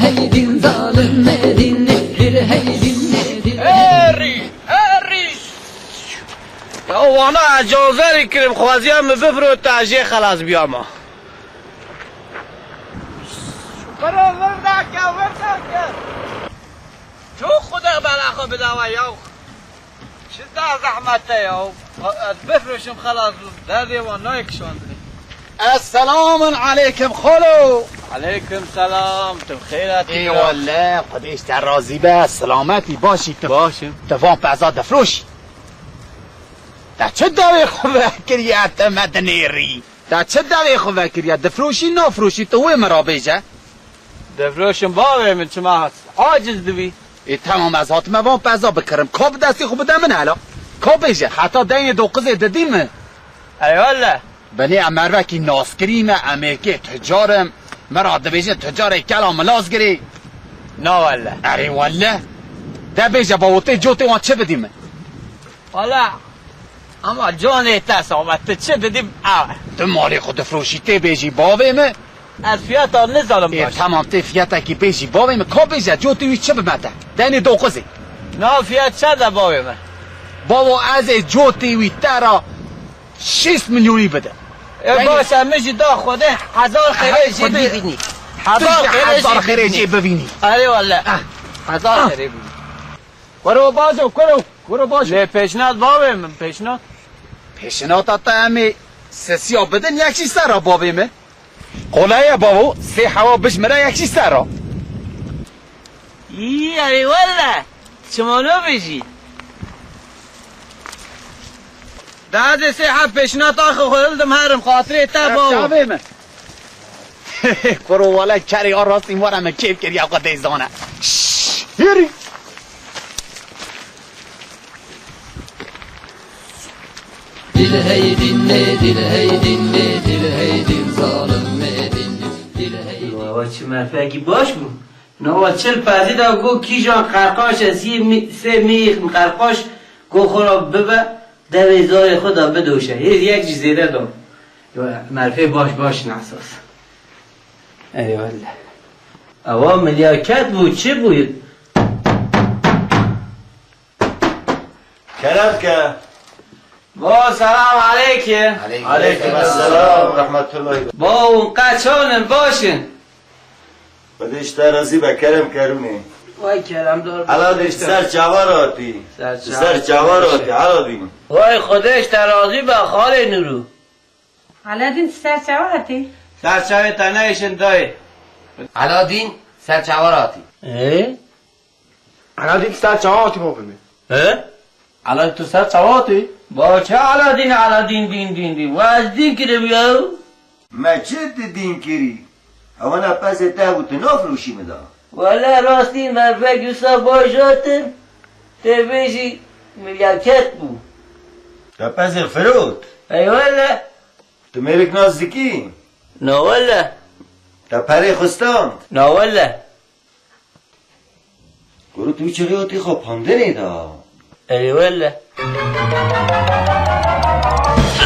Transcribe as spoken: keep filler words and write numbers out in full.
Heydin zalim Medîn nedir, heydin nedir. Herî, herî. Ya wana ez cazerî kirim, xwaziya min bifirota, ez jê xelas biyama. Kuro virdake, virdake. Çok Xuda bela xwe bidawa ya. Çi da zehmet e ya. Ez bifroşim xelas bû. Derdê wan nayê kişandinê. Esselamun aleykum xalo. Aleykum selam. Tu bi xêr hatî. Eyvallah. Xwedê ji te razî be. Selametî başî tu. Başim. Tu van peza difroşî. Te çi dawê xwe vekiriye te me dinêrî? Te çi dawê xwe vekiriye? Difroşî nafroşî tu wê min re bêje. Difroşim bavê min, çima aciz dibî? Ê, temam, ez hatime van peza bikirim. Ka bi destê xwe bide min hela. Ka bêje, heta deynê dokuzê didî min. Eyvallah. Binê em mervekî naskirî me, em ê kê tucar im. Min ra dibêje tucarê kela min laz girê. Na welle. Erê welle. De bêje bavo tê cotê wan çi bidî min? Wala, ama canê te samet, tu çi didî ew e. Tu malê xwe difroşî tê bêjî bavê min. Ez fiyata nizanim. Ê, baş. Temam, tê fiyatekî bêjî bavê min. Ka bêje, cotê wî çi bi me te? Denê dokuzê. Na fiyat çend e bavê min? Bavo, ez ê cotê wî te ra şêst milyonî bidim. E, baş e, min jî da Xwedê hezar xêrê jê bibînî. Hezar xêrê jê bibînî. Hezar xêrê jê bibînî. Erê welle. Ah. Hezar xêrê bibînî. Kuro bajo, kuro. Kuro bajo. Lê pêşnat bavê min, pêşnat. Pêşnata te em ê sisiya bidin, yek jî ser re bavê min. Qoleye bavo, sê hewa bijmire yek jî ser re. Î, erê welle. Çima nabêjî? Da ez ê sê heb pêşnata xwe hildim herim, xatirê te bavo. Çavê min. Kuro wele kerê a rastî were min kêf kiriye xwe dê zane. Şşş, hêrî. Dil hey dinle, dil hey dinle, dil hey din zalim Medîn. Dil hey din. Wa çi merfekî baş bû. Nava çil pezî de got kîjan qerqaş e, sê mî-, sê mîx qerqaş got xwe ra bibe, devê zarê xwe de bidoşe. Hêz yek jî zêde da. Yo, merfê baş baş nesas. Eyvallah. Ewa milyaket bû, çi bû? Kerem ke. Bo, selam aleykum. Aleykum selam, rahmetullahi. Bo, hûn qe çanin, başin? Xwedê ji te razî be, Kerem Kerûnê. Vay Kerem, dor. Ela de ser çawa hatî? Ser çawa. Ser çawa hatî, Ela din. Vay Xwedê ji te razî be, xalê Nûrû. Aladîn, tu ser çawa hatî? Ser çavê te neyşin dayê. Aladîn, ser çawa hatî? Ê? Aladîn, tu ser çawa hatî bavê min? Ê? Aladîn, tu ser çawa hatî? Baş e Aladîn, Aladîn, dîn, dîn, dîn. Wa ez dîn kiribû ya. Me çi tu dîn kirî? Ewana pezê te bû, tu nafroşî min da. Wele rastî mervek wisa baş hatin, tê bêjî milyaket bû. Te pezê firot? Ey wele. Tu mêrik nas dikî? Na wele. Te perê xwe stand? Na wele. Kuro tu çirê hatî xwe pandinê da. Ey wele.